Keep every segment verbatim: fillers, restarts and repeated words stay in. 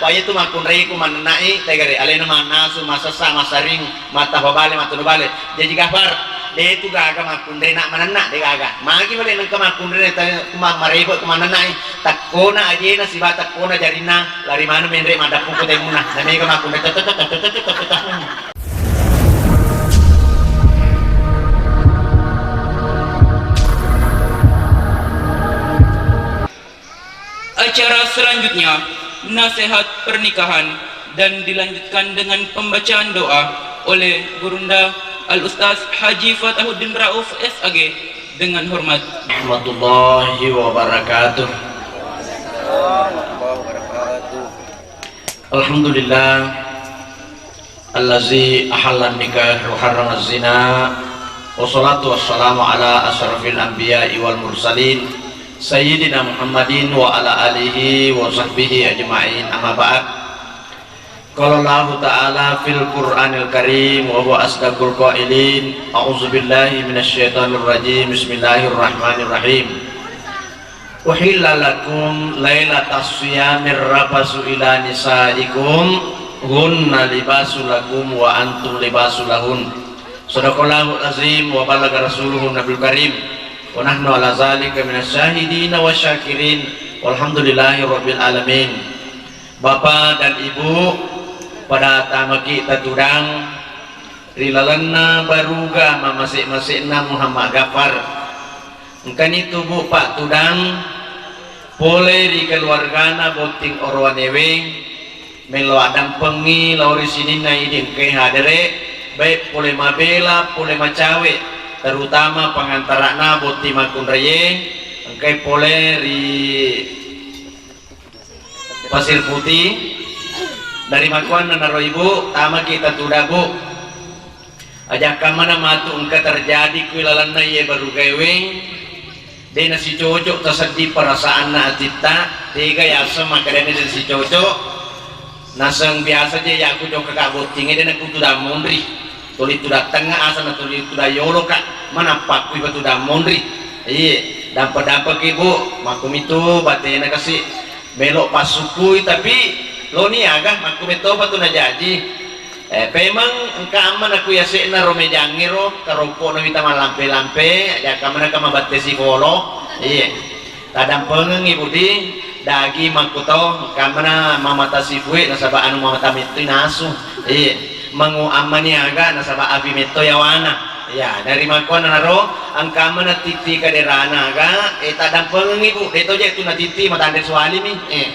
Paya tu makkunrai ku manenna'i, tegare alena mannasu, masessa, masaring, mattapa bale, mattono bale. Jaji Gafar, de tu gaga makkunrai nak manenna, de gaga. Magi bale nengka makkunrai ta-, ku ma-, marepe ku manenna'i. Takkona ajena siba takkona jarinna, lari manu menre madappu ku temuna. Na mega makkunrai. Acara selanjutnya, nasihat pernikahan dan dilanjutkan dengan pembacaan doa oleh Gurunda Al-Ustaz Haji Fatahuddin Rauf, S A G, dengan hormat. Warahmatullahi wabarakatuh. Alhamdulillah. Allazi ahallan nikah wa harramaz zina. Wassalatu wassalamu ala asyrafil anbiya'i wal mursalin, sayyidina Muhammadin wa ala alihi wa sahbihi ajma'in. Amma ba'd. Qala Allahu ta'ala fil Qur'anil Karim wa huwa asdaqul qailin. A'udzu billahi minasy syaithanir rajim. Bismillahirrahmanirrahim. Uhilla lakum lailatas siyamir rafasu ila nisaikum, hunna libasul lakum wa antum libasul lahun. Sadaqallahul azim wa balaga rasuluhun nabiyul karim. Wa nahnu ala zalika minasy syahidina wasyakirin. Walhamdulillahi rabbil alamin. Bapa dan Ibu, pada tamaki tatudang ri lalenna baruga mamase-mase'na Muhammad Gafar. Engkanitu, Bu, pattudang pole ri keluargana botting orowanewe, melo addampengngi lao ri sininna idi engkae hadere, baik pole mabela, pole macawe, terutama pengantarana botting makkunraie, engkae pole ri Pasir Putih. Dari makkuannanaro, Ibu, tamaki tatuda, Bu. Ajakkammana matu engka terjadi kui lalenna iye barugaewe, de nasicocok tasedding perasaanna atitta, tega yaseng makkedani de nasicocok. Naseng biasa je yakku jokka ka bottingnge de nakutudang monri. Tuli tudang tengnga, asa na tuli tudang yolo ka, manappakkui patudang monri. Iye, dampe-dampeki, Bu, makkumitu batena kasi. Melo passukkui, tapi loni aga makku mettopa tu najaji. Eh, pemeng engka amma naku yase'na ro mejangnge ro, karoppo na wita mallampe-lampe, ajakka mana ka mabatte sifolo. Iye. Tadampengengngi budi, dagi makkuto, engka mana mamata sifue, nasaba anu mamata mettui nasu. Iye. Mangu amma niaga, nasaba api metto yawana. Ya, dari makkuannanaro, engka mana titti kaderana aga, eh, tadampengengngi, Bu, de to je tu natitti, matanre sualimi. Eh.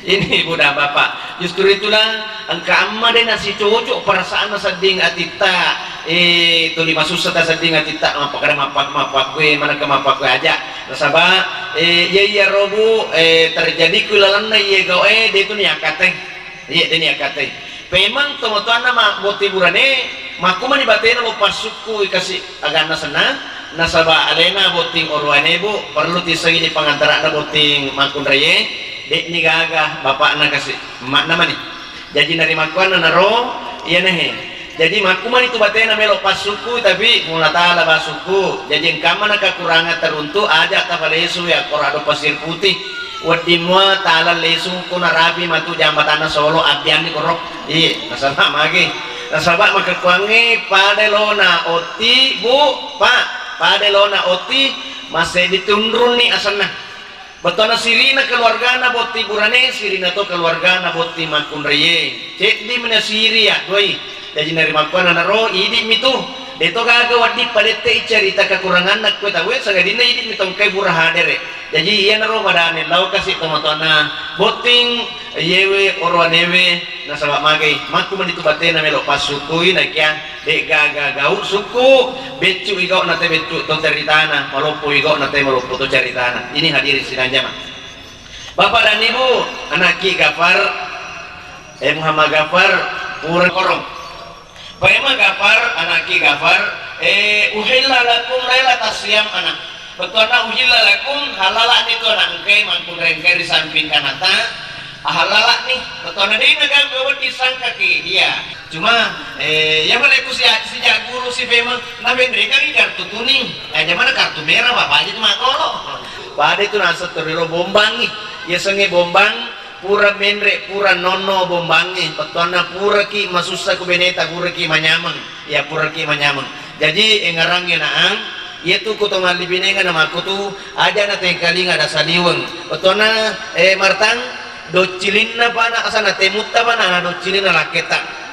Ini, Bu dan Bapak, justru itulah engka amma de nasicocok perasaanna sedding atitta, eh, tuli masussa ta sedding atitta, mappakada mappak-, mappakkue, manengka mappakkue aja. Nasaba, eh, iya, iya ro, Bu, eh, terjadi ku lalenna iye gau, eh, de tu niakkatai. Iya, de niakkatai. Pemeng tomatoanna ma-, botting burane, makkumani batena lo passukkui kasi aganna senna, nasaba alena botting orowane, Bu, perlu tissengi di pangantarana botting makkunraie, de'ni gaga bapakna kasi, emakna mani. Jaji narimakkuannanaro, iyanahe. Jaji makkumani tu batena melo passukkui, tapi mula tala basukku. Jaji engkamana kakurangeng teruntu, aja tapalesu ya koro ado Pasir Putih. Wedding mua tala lesung ko narapi matu jambatanna solo abbianni koro. Iye, nasaba magi. Nasaba makkekkuangnge pada lona otti, Bu, Pak, pada lona otti, masseddi tunrunni asenna. Bettuanna sirina keluargana botting burane, sirina to keluargana botting makkunraie. Ceddi mina siri ya, doi. Jaji narimakkuannanaro, idi mitu. De to gaga wedding palette'i carita kakuranganna kue tauwe, sangadinna idi mi tongkai pura hadere. Jaji iyanaro madame lao kasi tomatoanna botting, iyewe, orowanewe, nasaba magai, makkumani tu batena melo passukkui, nakia de gaga gau sukku, beccu igau na te beccu to caritana, maloppo igau na te maloppo to caritana. Ini hadirin sidang jamaah. Bapak dan Ibu, anakki Gafar, eh, Muhammad Gafar, pura korong. Paimeng Gafar, anakki Gafar, eh, uhilla lakum lailatas siyam, anak. Bettuanna uhilla lakum, halala'ni tu anak engkai, makkunrai engkai ri samping kanata, ahalala'ni. Bettuanna de'na gaga wedding sangkaki, iya. Cuma, eh, iya malekku si, sijak guru si pemeng, napenrekangi kartu kuning. Eh, jamana kartu merah, Bapak aja tu makolo. Pada itu naseng toriro bombangi. Iya sengnge bombang, Pura menre, pura nonno bombangnge, bettuanna puraki masussa ku beneta, puraki manyameng. Ya, puraki manyameng. Jaji, engngerangnge naang, iyatu ko to mallibinenga namakkutu, aja na tengkalinga ada saliweng. Bettuanna, eh, Martang, doccilinna pana asana temutta pana na doccilinna lakketa.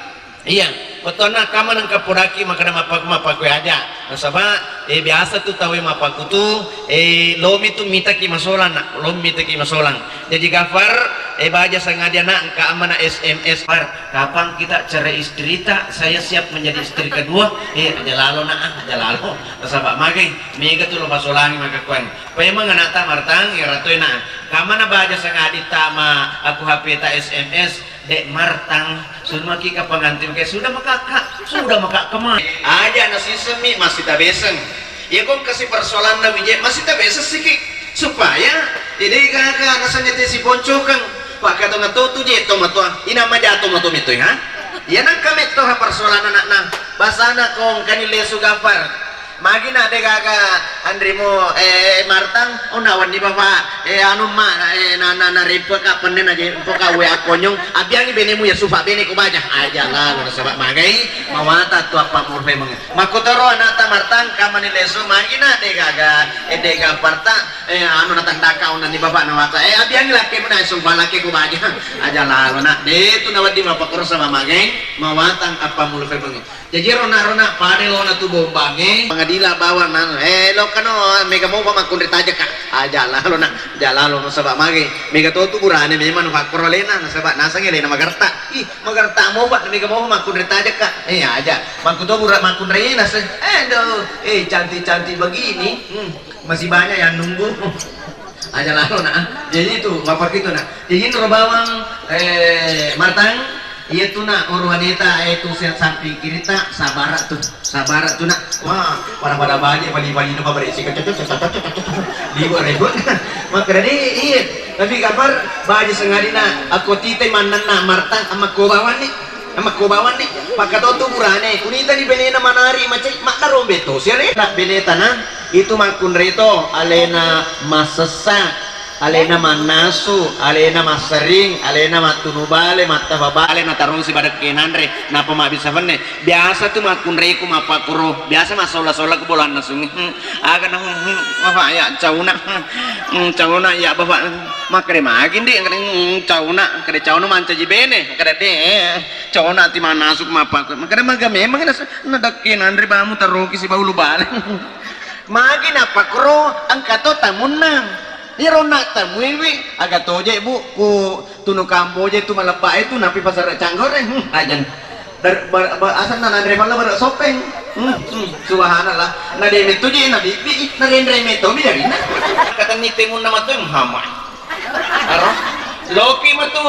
Iya, bettuanna kamma nengka podaki makkeda mappaku-, mappaku aja. Nasaba, eh, biasa tu tauwe mappakutu, eh, lomi tu mitaki masolang, nak. Lomi mitaki masolang. Jaji Gafar, eh, baja sengaja nak, engka ammana S M S. Far, kapan kita cerai istri tak? Saya siap menjadi istri kedua. Eh, aja lalo nak, ah, aja lalo. Nasaba magai, mega tu lo pasolangi maka kuan. Paimeng anata Martang, ya ratoi nak. Kamana baja sengaja tama aku H P ta S M S. Dek Martang, sudah maki ka pengantin ke, sudah makakka, sudah makakka ma. Aja nasiseng mi, masih tabeseng. Iya kong kasi persoalanna wije, masih tabeseng siki. Supaya, jadi gaga nasanya te siponcokeng. Pak katong tu tu je to matoa, ina maja to mato mito ha. Iya nang kami to ha persoalan anakna. Basana kong kani lesu Gafar. Magi na de gaga anrimo, eh, Martang, oh, na wenni bapak, eh, anu ma, eh, na, na, na ripe ka penne na je, poka we akonyong, abiangi benemu ya sufa bene ko baja. Aja lalo nasaba magai, mawata tu apa murfe menge. Makutoro anata Martang, kamani lesu, magi na de gaga, eh, de gaparta, eh, anu na tandaka onna ni bapak na wata, eh, abiangi laki mena sufa laki ko baja. Aja lalo na, de tu na weddi bapak koro sama magai, mawatang apa murfe menge. Jaji rona-rona pada lona tu bombangnge, pengadilan bawang nang, eh, lokano, mega mopa makkunrai tajekka. Ah, jala lona, jala lona, saba mage. Mega to tu burane memang fakkoro lena, nasaba nasangi lena magarta. Ih, magarta mopa, mega mopa makkunrai tajekka. Eh, aja. Makkuto bura makkunrai nase. Eh, do, eh, cantik-cantik begini. Hmm, masih banyak yang nunggu. Aja lalo na. Jadi itu, bapak itu na. Jadi nro bawang, eh, Martang, iya tu na, oroaneta, eh, tu se-, samping kirita, sabara tu. Sabara tu na. Wah, pada-pada baje, pali-pali na pabere sika. Liwa rebut. Makkeda de, iya. Tapi Gafar, baje sengadina, ako tite mannanna Martang, amakko bawanni. Amakko bawanni, pakkatotu burane, kunitani benena manari macai, maddarombe to siale. Na benetana, itu makkunreto, alena masessa, alena mannasu, alena massering, alena mattunu bale, mattafa bale, natarung si badekke nanre, napa mabbissa fenne. Biasa tu makkunreku mappakkuro, biasa massola-sola ku bolanna sungi. Hmm, aga na, hmm, hmm, bapak ya, cauna, hmm, hmm, cauna ya bapak, makkere magi ndi, hmm, cauna, kere cauna mancaji bene, kere de. Cona ti mannasu mappakkuro. Makkeda maga memang nasa-, nadakki nanre bamu taroki sibawa ulu bale. Magi nappakkuro engka to tamunna. Iyaro na tamuiwi, aga toje, Bu, ku tunu Kamboja tu malebba e tu napi pasara canggore. Hmm, ajan. Dar-, bar-, bar-, asanna nanre palla bara sopeng. Hmm, hmm, subhanallah. Na de metto je na bibi, na renre metto mi darina. Katenni temunna matu Muhammad. Aro? Loki metu,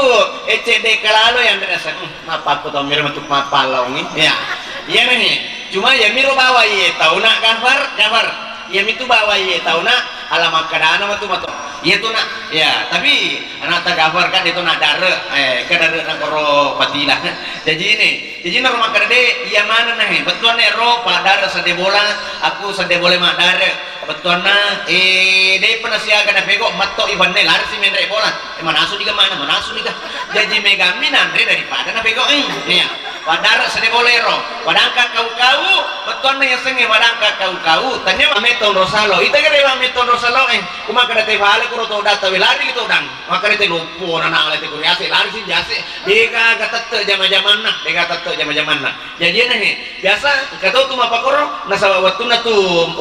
eh, cedde kalalo yang ada rasa. Hmm, mapakku to miro metu mapalaungi. Ya. Iya nih. Cuma ya miro bawa iye tauna Gafar, Gafar. Ya mitu bawa iye tauna ala makkadana metu metu. Iya tu nak. Ya, tapi anak ta Gafar kan itu nak dare, eh, ke dare nak koro patila. Jadi ini, jadi nak rumah kerja iya mana nih? Betul nih ro, pak dare sedde bola, aku sedde bola mak dare. Bettuanna, eh, de'pa nasiaga napego, matto i banne, larisi menre bola. Eh, manasu niga mana, manasu niga. Jaji megami nanre daripada napego, eh, nia. Padara sede bolero, padangka kau-kau, bettuanna yasengnge padangka kau-kau. Tania mametto rosalo, ita gare mametto rosalo, eh, kumaka date fale kuro to data we lari to dang. Maka date loppo nana alate kuriase, larisi jase. Dega gatette jama-jamanna, dega tette jama-jamanna. Jaji ena he, biasa engka to tu mappakoro, nasaba wettunna tu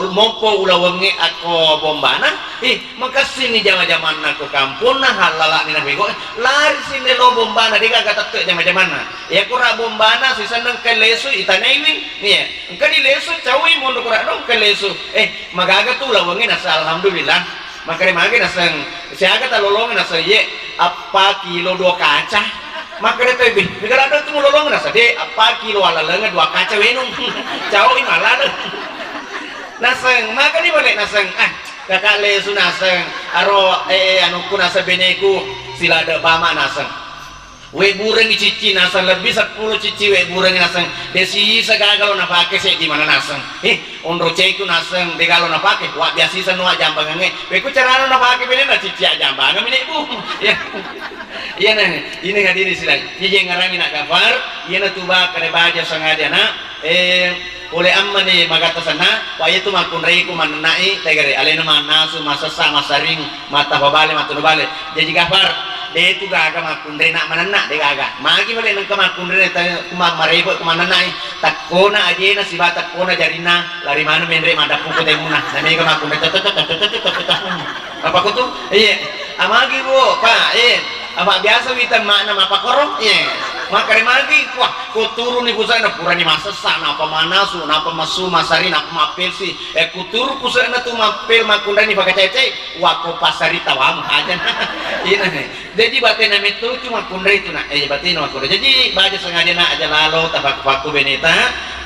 mompo ulawengnge akko bombana, ih, makessini jama-jamanna ko kamponna, hallala'ni napego, lari sinne lo bombana, degaga tette jama-jamanna. Iya kura bombana sisenna engka lesu itanaiwi, iya, engkani lesu caui monro kura do engka lesu. Eh, magaga tu ulawengnge nasa alhamdulillah. Makkeda magi naseng, siaga talolongeng naseng, ye, appa kilo dua kaca. Makkeda to, bih, mega ladde tu mulolongeng naseng, de, appa kilo alalengeng dua kaca wenung. Caoi malaleng. Naseng, makani bale naseng, ah, kakak lesu naseng, aro, eh, eh, anukku naseng beneku, silade bama naseng. Webburengngi cicci naseng, lebbi seppulo cicci webburengngi naseng, de sisa gaga lo napake, seddi mana naseng. Eh, onro ceku naseng, de gaga lo napake, wa biasa sisa nuwa jambangengnge. Wekku carana napake benena cicci ajambangang mine bu. Ya. Iya nah, ini hadirin sidang. Jadi ngarangi nak Gafar, iya na tuba kare baja sengaja nak. Eh, Pole ammani magatta senna, wa iyatu makkunraiku mannennai tegere, alena mannasu, masessa, massaring, mattappa bale, mattono bale. Jaji Gafar, detu gaga makkunrai nak manenna, de gaga. Magi bale nengka makkunrai ta-, kuma-, marebo, kumannennai. Takkona ajena siba takkona jarinna, lari manu menre maddappu ko temuna. Namega makkunrai, apa kutu? Iya. Amagi bu, Pak, eh. Apa biasa wita makna mapakoro? Iya. Makare magi, wah, ko turuni pusana purani masessa, napa manasu, napa masu, masari, napa mapelsi. Eh, kuturu pusana tu mapel makkunrani pakacece, wako pasari tawamu aja. Ina. Jadi batena metto tu makkunrai tu nak. Eh, batena makkunrai. Jadi baja sengaja nak aja lalo tapakku-pakku beneta.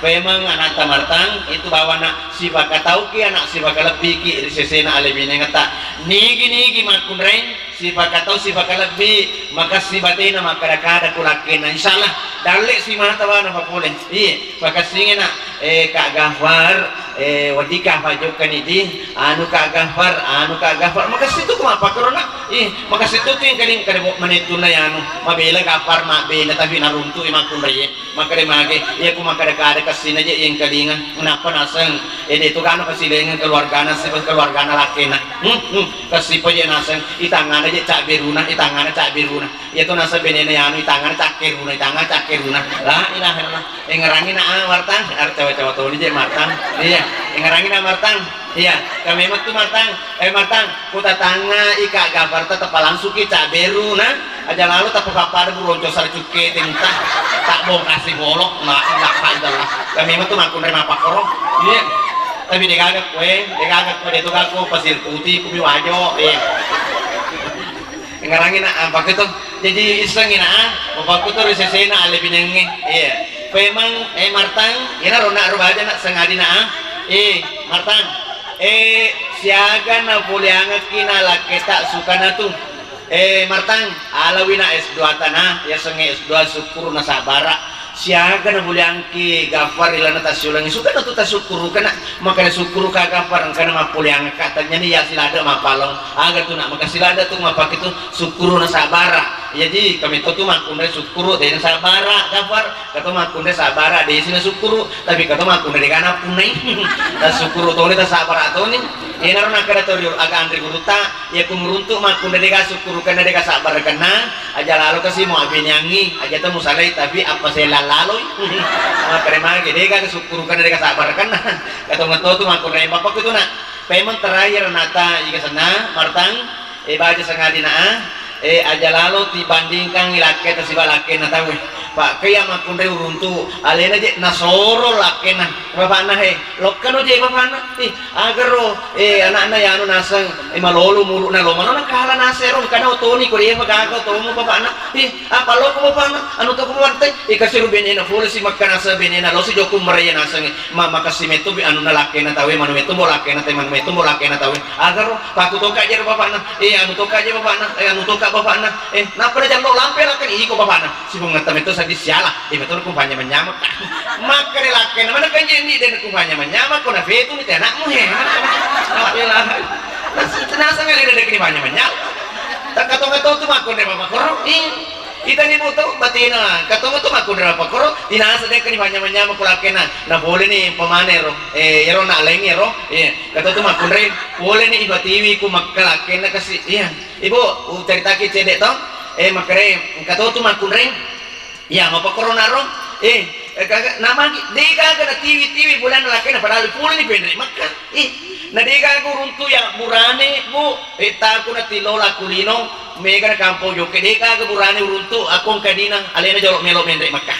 Memang anak tamartang itu bawa nak sifaka tauki anak sifaka lebbiki ri sesena ale binengeta. Nigi-nigi makkunrai. Sipakatau sipakalebbi, makassi batena makkada-kada ku lakkenna. Insyaallah, dalle simata bana papole. Iye, pakassinge nak, eh, Kak Gafar, eh, weddikka pajokkani di, anu Kak Gafar, anu Kak Gafar. Makassi tu ku mappakkoro nak. Ih, makassi tu tu yang kaling kada bo-, manettunna ya anu, mabela Gafar, mabela tapi naruntu i makkunraie. Makkeda mage, iya ku makkeda-kada kessina je engkalinga. Nappa naseng, eh, de tu gano kasilengeng keluargana, si keluargana lakkena. Hmm, hmm, kessipa je naseng, itangana je cabberuna, itangana cabberuna. Iya tu naseng benena yanu, itangana cakkeruna, itangana cakkeruna. La ilaha illallah. Engerangi na, ah, Martang, ar cawa-cawa toni je Martang. Iya, engerangi na Martang. Iya, kami metu Martang. Eh, Martang, ku tatangnga i Kak Gafarta tappa langsuki cabberuna. Aja lalo tappa pappada buronco sara cukke tenta. Tak bongkasi bolok, na, na, Pak Jalla. Kami metu makkunrai mapakkoro. Iya. Tapi degaga kue, degaga kue, de tu gako pasir putih, kumi wajo, iya. Engerangi na, apa gitu? Jadi isengi na, apa gitu ri sesena ale binengnge. Iya. Pemang, eh, Martang, ina rona rubaja nak sengadi na, ah. Eh, Martang. Eh, siaga na poleangekki na lakketa sukana tu. Eh, Martang, alawi na S dua tana, yasengnge S dua sukkuru na sabara. Siaga na poleangki Gafar ilana tasiulangi. Sukana tu tasukkurukana, makana sukkuruka Gafar engkana mappoleangekka, tanyani ya silada mapalong. Aga tu nak maka silada tu mapake tu sukkuru na sabara. Jadi kami tu makkunrai sukkuru, tena sabara Gafar. Kato makkunrai sabara, desi na sukkuru, tapi kato makkunrai degana punnai. Tasukkuru toni, tasabara toni. Iyanaro nakkeda to ri aga anre gurutta, iya ku muruntu makkunrai dega sukkurukenna dega sabbarakenna, aja lalo kasi muabbiniangi, aja to musalai, tapi apa sela laloi. Makkeda magi dega sukkurukenna dega sabbarakenna. Kato matotu makkunrai bapakku tu nak. Pemeng terakhir nata iga senna, Martang. Eh, baja sangadi na, ah. Eh, aja lalo tibandingkangngi lakketa siba lakkenna tauwe. Pakkeya makkunrai uruntu, alena je nasoro lakkenna. Bapakna, he, lokkano je bapakna. Ih, agaro, eh, anakna yanu naseng, eh, malolo murukna lo, manona kala nasero, engkana otoni ko defa gaga otomu bapakna. Ih, apa loko bapakna, anu toko mantai, eh, kasiru benena, pole si makkanasa benena, lo si jokku meraya naseng, ma-, makassi metto bi anunna lakkenna tauwe, manu metto bo lakkenna tauwe, manu metto bo lakkenna tauwe. Agaro, paku tongka jero bapakna. Eh, anu tongka je bapakna. Eh, anu tongka bapakna. Eh, nappa na jallo lampe lakkani iko bapakna. Si pungetta metto saddi siala. Eh, metto kumpanya manyamekka. Makkeda lakkenna, mana kan je ni de kumpanya manyamekko na fetu ni te anakmu he. Nas-, nasang ale de kumpanya manyamekko. Takkato-kato tu makkonre bapak koro. Eh. Itani buto batena, katongo tu makkunrai pakkoro, tinasa de kani manyama-nyama ku lakkenna, na pole ni pamane ro, eh, ero na laing ero, eh, kato tu makkunrai, pole ni ibatiwi ku makka lakkenna kasi, iya, ibu, ucaritaki cedde to, eh, makkere, kato tu makkunrai, iya, mapakkoro na ro, eh, eh, kaga, namagi, de kaga na tiwi-tiwi bulan lakkenna, padahal pole ni penre makka. Ih, na de gaga uruntu ya burane, Bu. Eh, taku na tilo laku lino, mega na kampong jokke, de gaga burane uruntu, akong kadina, alena jolo melo menre makka.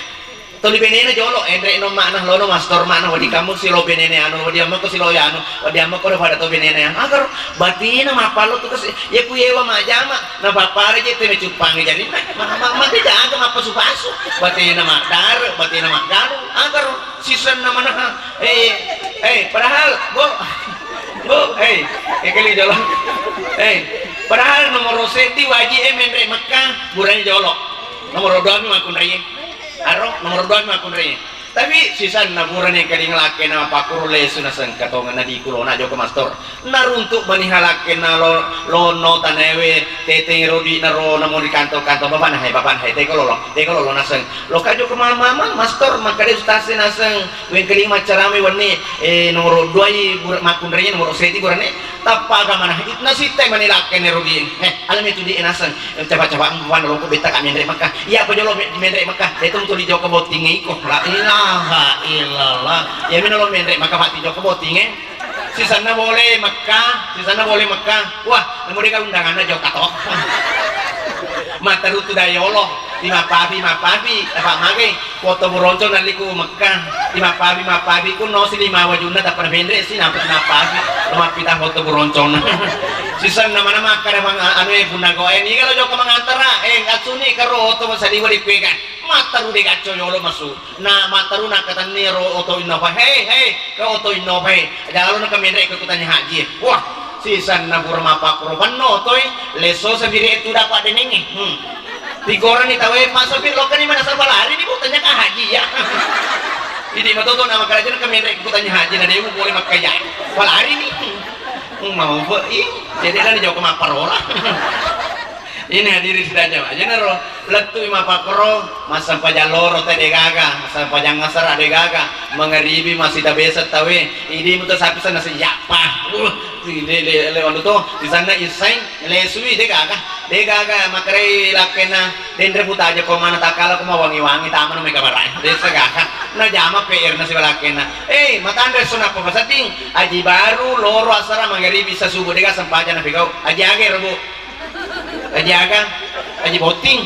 Toli benena jolo, enre no makna, lono mastor makna, wadi kamu silo benene anu, wadi amma ko silo ya anu, wadi amma ko pada to benene anu. Agar batina mapalo tu kasi, ya ku yewa majama, na papare je tene cupangi jadi, ma, ma, ma, de gaga mapasu-pasu, batina madar, batina magalu, agar sisenna manaha. Eh, eh, padahal, Bu, Bu, eh, eh, kali jolo. Eh, padahal nomor seddi wajib e menre Mekah, burane jolo. Nomoro dua mi makkunraie. Aro, nomoro dua mi makkunraie. Tapi sisanna purani engkalinga lakkainna mappakkuro lesu naseng, katongenna dikulona jokka mastor. Naruntuk mani ha lakkainna lo, lonno tanaewe, teteng rodi naro namo ri kantor-kantor, bapana hai, bapana hai, teko lolo, teko lolo naseng. Loka jokka mama, mama, mastor, makkeda ustaz naseng. Wengkalinga maccarame wenni, eh, nomoro dua i bur-, makkunraie, nomoro seti burane. Tappa aga mana, nasitte mani lakkainna rodi. Eh, alami tu di naseng. Capa-capa mpana loko betta ka menre Mekah. Iya apa jolo me-, menre Mekah. Itu tuli jokka botting iko. La ilaha illallah. Iya mino lo menre Mekah pati jokka botting e. Sisanna bole Mekah, sisanna bole Mekah. Wah, nemu deka undanganna jokka to. Mata rutu dayolo. Lima papi, lima papi. Apa magai? Foto buroncong nalliku Mekah. Lima papi, lima papi ku no si lima wajunna tappa menre si nampa lima papi. Lima pita foto buroncong. Sisanna mana makkada bang anu e punna goe ni kalau jokka mangantara. Eh, ngasuni karo oto saliwa di kuega. Mattaru de gacco yolo masu. Na mattaru na katanni ro oto Innova. Hei, hei, ke oto Innova. Jalo na kemenre ke kutanya haji. Wah, sisanna pura mappakkuro banno otoi. Leso sabiri itu dapat denenge. Hmm. Tigorani tawe, "Pak sopir, lokani mana sapa lari ni, Bu?" Tanya ka haji ya. Ini matoto nama kerajaan kemenre ku tanya haji na demu boleh makkaya. Palari ni. Hmm, mau be i. Jadi kan jauh ke maparola. Ini hadiri sidanya aja naro. Lettu i mappakkuro, massempajang loro te degaga, massempajang asar degaga, mangaribi masih tabesa tawe. Ini mutu sapi sana sejapa. Uh, le le le anu to, di sana isai. Lesui de gaga, de gaga makkerei lakkenna denre buta aja ko mana takkala ko mawangi-wangi tamano mega barai. Desa gaga. Na jama P R na siba lakkenna. Eh, matanre sona apa pasedding? Aji baru loro asara mangaribi sasubu de ga sempajang na pegau. Aji aga ero, Bu? Aji aga? Aji botting.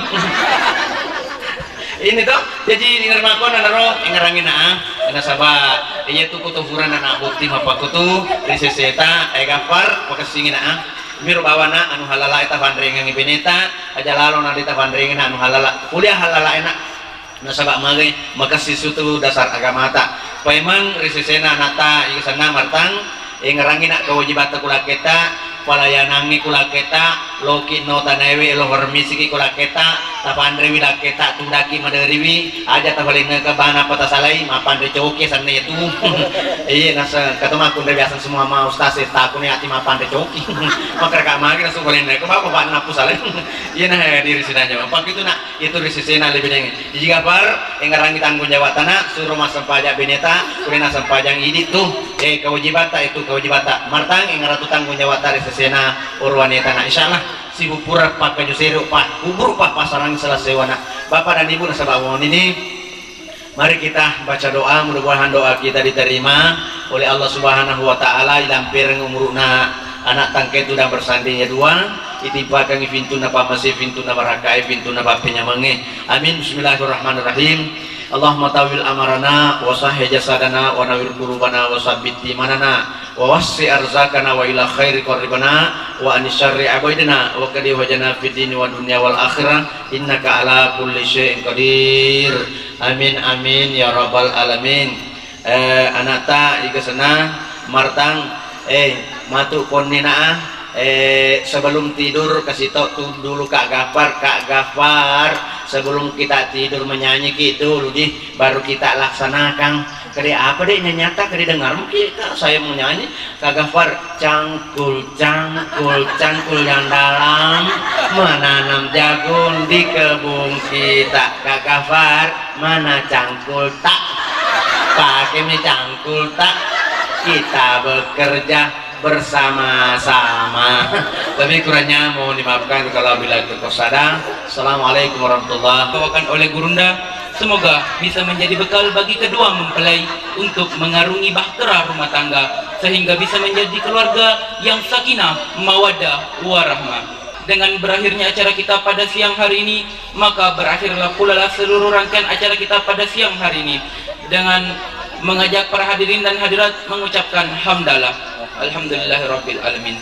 Ini to, jadi di nermakona naro engerangi na, nasaba iya tu kutu furana na botting mappakutu ri seseta, eh, Gafar, pakessingi na. Miro bawana anu halala eta fanrengengi beneta, aja lalo na dita fanrengengi anu halala. Kuliah halala ena. Nasaba magai makessing sutu dasar agamata. Paimeng ri sesena anata iga senna martang, engerangi na kewajibatta kulakketa, palayanangi kulakketa, loki no tanaewe lo hormisiki kulakketa, tapanrewi lakketa tudaki maderiwi, aja tafalenneka bana patasalai, mapanre coki sanna itu. Iya nasa kata makunre biasa semua ma ustaz takuni ati mapanre coki. Makkeda magi nasu falenneka bapa bana pusalai. Iya na diri sidanya. Pak itu nak itu ri sesena lebih deng. Jiji Gafar, engerangi tanggung jawab tana, suro massempajang beneta, purena sempajang idi tu, eh, kewajibatta itu kewajibatta. Martang engeratu tanggung jawab tari sesena urwane tana. Insyaallah, sibuk pura pakkaju seru pa, kuburu pa pasarang selesewana. Bapak dan Ibu nasaba wong ini, mari kita baca doa, mudah-mudahan doa kita diterima oleh Allah Subhanahu wa Ta'ala, ilampereng umuruna anak tangke tudang bersanding ya dua, itimpakangi pintunna pamase, pintunna barakae, pintunna pappenyamengnge. Amin. Bismillahirrahmanirrahim. Allahumma tawil amarana wa sahih jasadana wa nawir qulubana wa sabbit imanana wa wassi arzakana wa ila khairi qarribana wa anis syarri abaidana wa qadi hajana fid dini wa dunya wal akhirah innaka ala kulli syai'in qadir. Amin, amin, ya rabbal alamin. Eh, anakta iga senna martang, eh, matu konni na, eh, sebelum tidur kasih tau tu dulu Kak Gafar, Kak Gafar, sebelum kita tidur menyanyi ki dulu di, baru kita laksanakan. Kade apa dek nyanyi ta, kade dengar mungkin Kak saya mau nyanyi. Kak Gafar, cangkul, cangkul, cangkul yang dalam menanam jagung di kebun kita. Kak Gafar, mana cangkul tak? Pakai mi cangkul tak? Kita bekerja bersama-sama. Tapi kurangnya mohon dimaafkan kalau bila kekurangan. Assalamualaikum warahmatullahi wabarakatuh. Bawakan oleh Gurunda, semoga bisa menjadi bekal bagi kedua mempelai untuk mengarungi bahtera rumah tangga, sehingga bisa menjadi keluarga yang sakinah, mawaddah, warahmah. Dengan berakhirnya acara kita pada siang hari ini, maka berakhirlah pulalah seluruh rangkaian acara kita pada siang hari ini dengan mengajak para hadirin dan hadirat mengucapkan hamdalah. Alhamdulillahirabbil alamin.